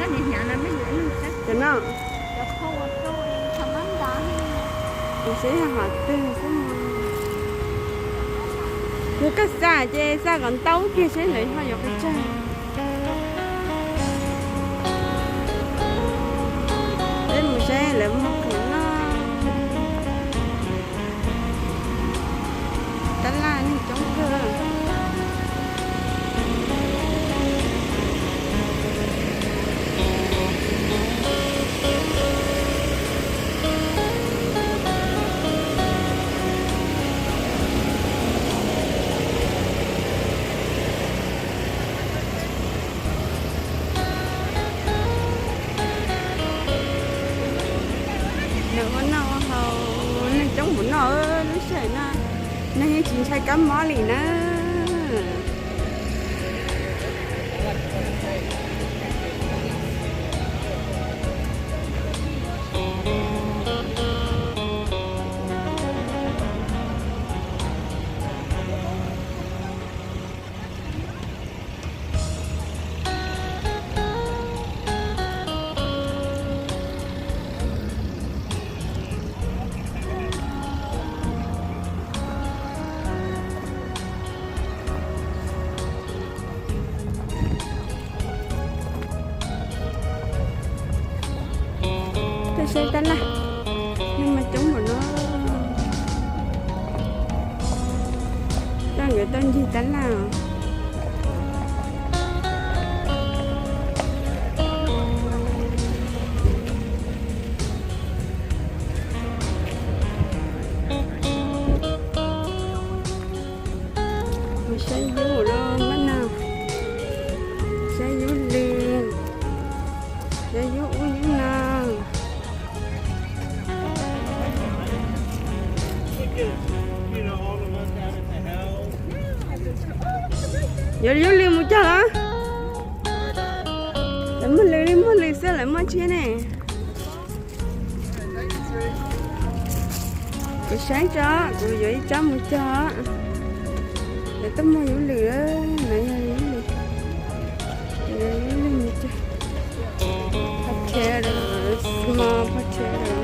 Cov no, kuv saib yog hom twg xwb. Yog koj xa ces xa kom ntau kiag seb lawv ho yuav pes tsawg. Peb mus saib lawv muag khoom noj. Tab laj neeg coob kawg. Lawv ua noj ua haus, neeg coob npaum no, lub sij hawm no neeg yeej tsis ntshai kab mob li na. Tuaj saib tab laj, neeg mas coob npaum no. Tuaj nkawd tuaj ncig tab laj os. Mus saib yub los mas no, saib yub lws, saib yub ub yub no. Yuav yub lws mus cog los? Lawv muag lws li muag lws xwb, lawv muaj tshiab ne. Kuv saib tso, kuv yuav ib tsob mus cog. Lawv tuaj muag yub lws, no yog yub lws, yub lws mus cog. Potato, small potato.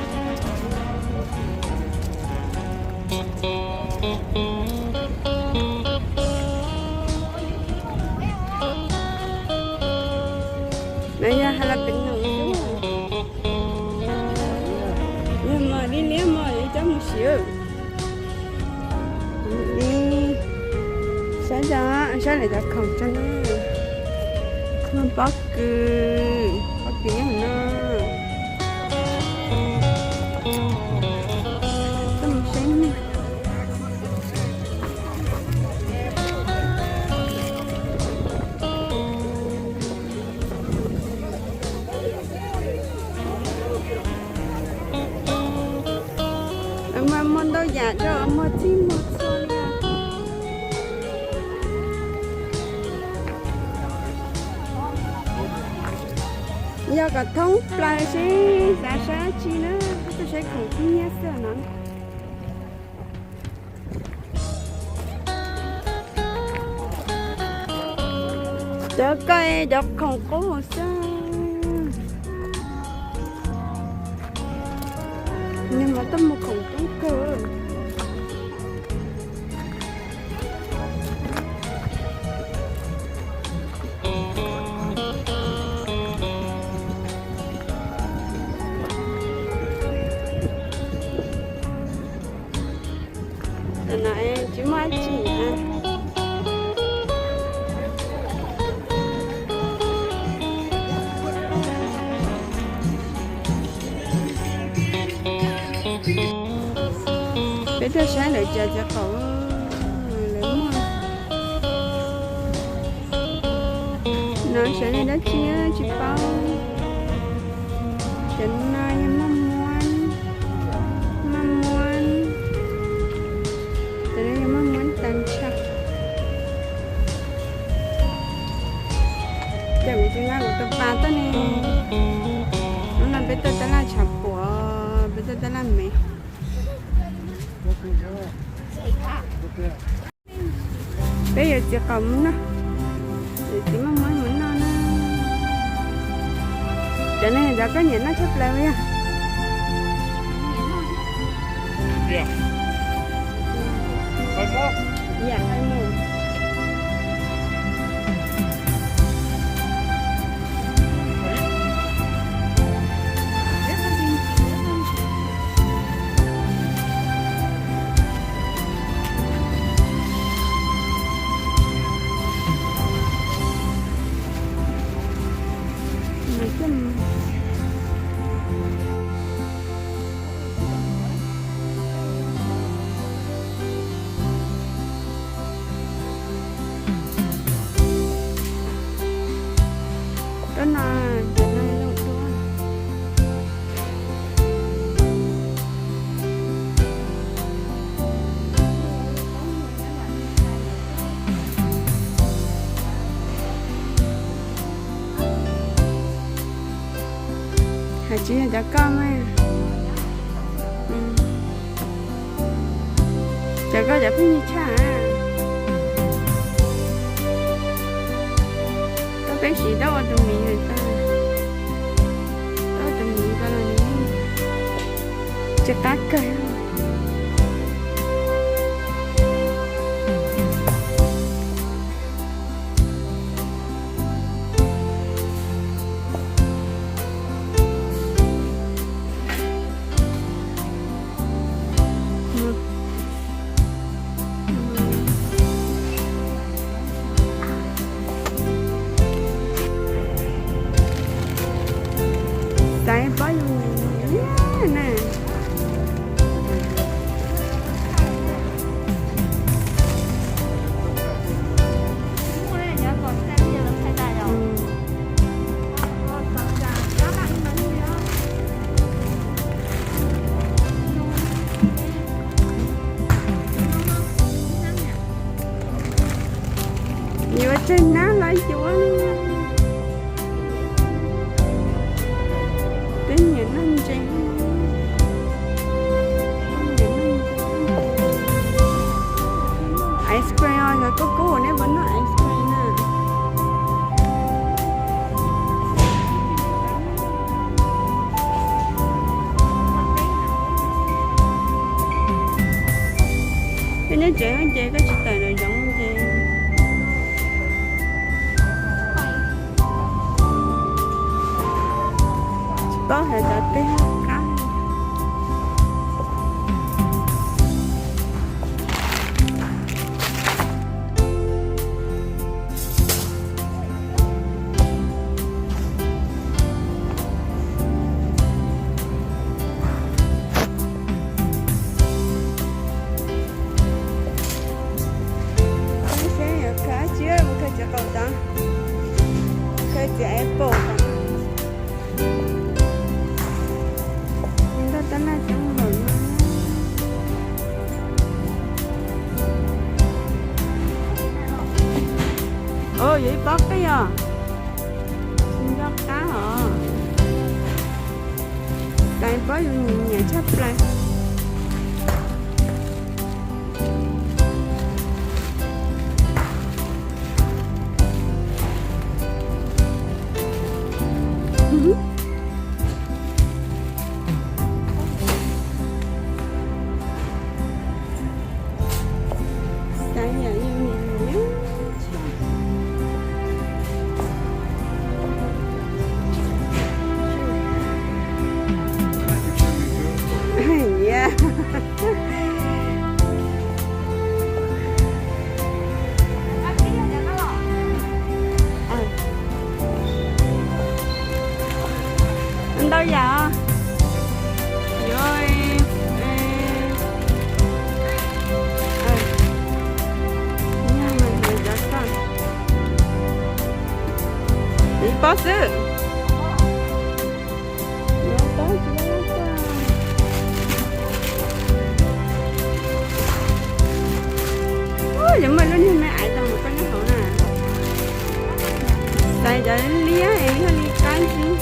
No yog jalapeno xwb. Yog mos liab liab mos, yuav ib tsob mus siv. Saib tso, saib lawv cov khoom tso na. Muaj pob kws, pob kws nyob hauv no. Tuaj mus saib na. Mas muag ntau yam rau, muag txhij muag txhua li. Yog kom thoob plaws seb xav saib dab tsi na, tuaj saib khoom kub hnyiab xwb no. Cov ko cov khoom qub xwb. Nws mas tuaj muag khoom coob kawg. Tam no tsis muaj dab tsi. Peb tuaj saib lawv cov txiv qaub, lawv muag. No xyov yog dab tsi tsis paub. Cov no yog maj muab, maj muab, cov no yog maj muab tas ntsha. Ces kuv tsis nqa kuv tus pas tuaj ne. Hnub no peb tuaj tab laj tshav puam, peb tuaj tab laj me. Peb yuav txiv qaub mus noj, yuav txiv maj muab mus noj na. Cov neeg cov koj nyiam noj tshaj plaws yog? Tuaj no, cov no zoo dua. Hais tsis yog cov koj mas. Cov koj cov pheej yig tshaj. Koj peb siv tau ua tus miv lawm tag. Tau ua tus miv tau los nws tsis qab kawg. Xaiv pob yus na. Yuav tseg nab los yuav. Twb nyiam noj ntses. Ice cream os, yog kub kub nej puas noj ice cream na? Koj nyob tsev ces koj tsis tawm los zoov ces. Tsis paub hais tias tej qab. Seb yuav khaws dab tsi, mus khaws txiv qaum tod, khaws txiv apple tod. Ntau tab laj coob npaum no. Au, yuav ib pob qij os. Tsis nco qab hos. Xaiv pob yus nyiam nyiam tshaj plaws. Xaiv yam yus nyiam nyiam. Ntau yam os. Yuav, ib pob xwb. Yuav muaj lub niag me aiv tau mus koj nyob hauv na. Xaiv cov liab es yog li qab xwb.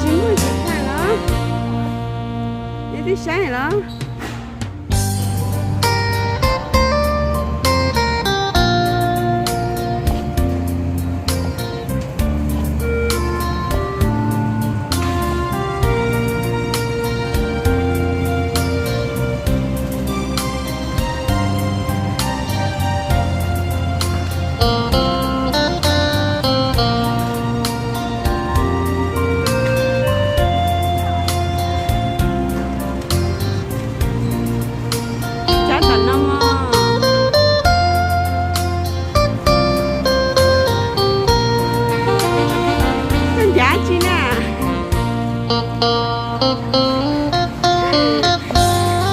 Tsis muaj tsis tham los, nej twb saib los. Cov tom no mog. Koj ncav tsi na?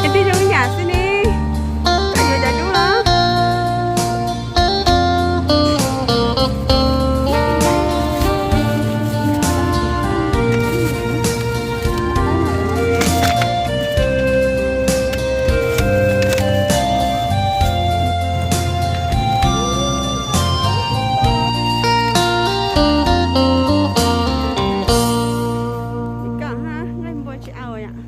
Es twb zoo yam xwb ne. Koj yuav cov dub los? Koj nqaij npua tsis au yom.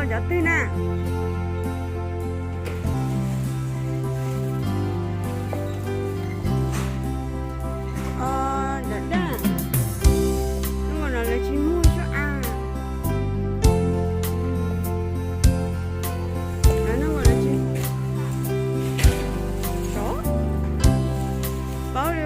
Cov twg na? Os, cov daj. Hnub no lawv tsis muag sub a. Hnub no lawv tsis, paub li.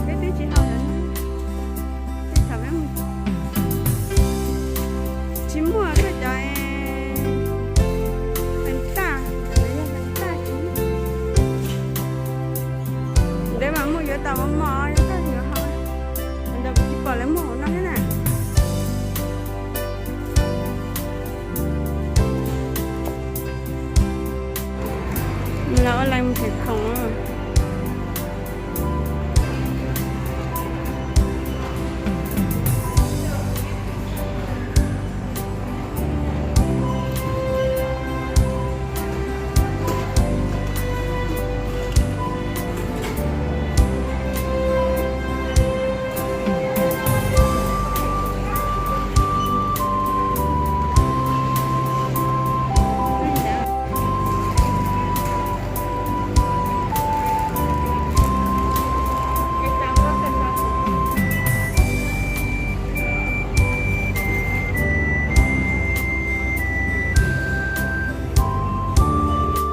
Peb twb tsis haus lawm na. Tsis muaj koj cov feem taj, cov feem taj tsis. Ntev mas muaj yuav tau mos mos, yog koj yuav haus, ntawd kuv tsis pom lawv muag hauv no thiab na. Los ua lais mus them khoom.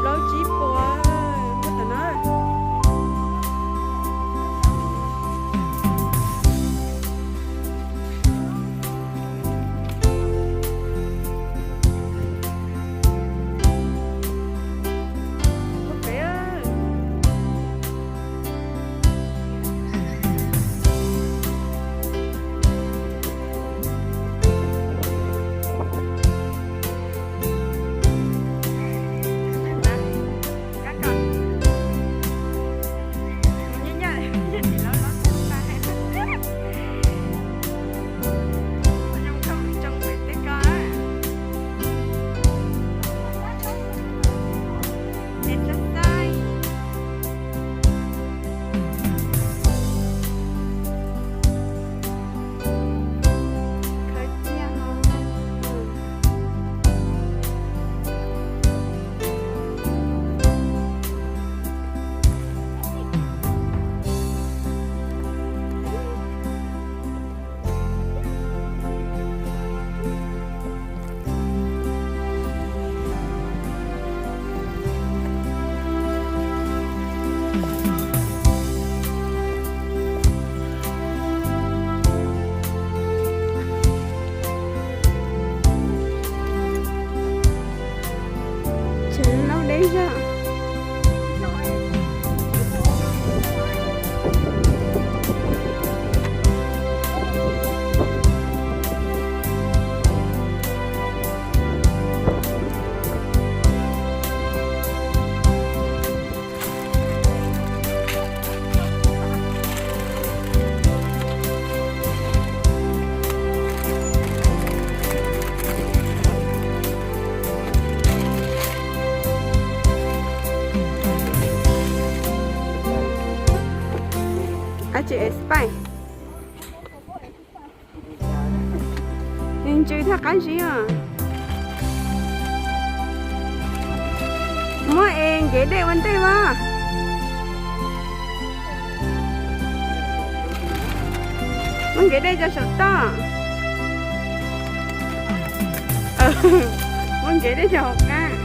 Plaub tsib puas, muaj tam no. Tseem laub deb zog. Dab tsi es Spain? Nws ntsws thiab qab zib os. Muab es nkev dej ua ntej mas. Muab nkev dej rau saum toj. Muab nkev dej rau hauv qab.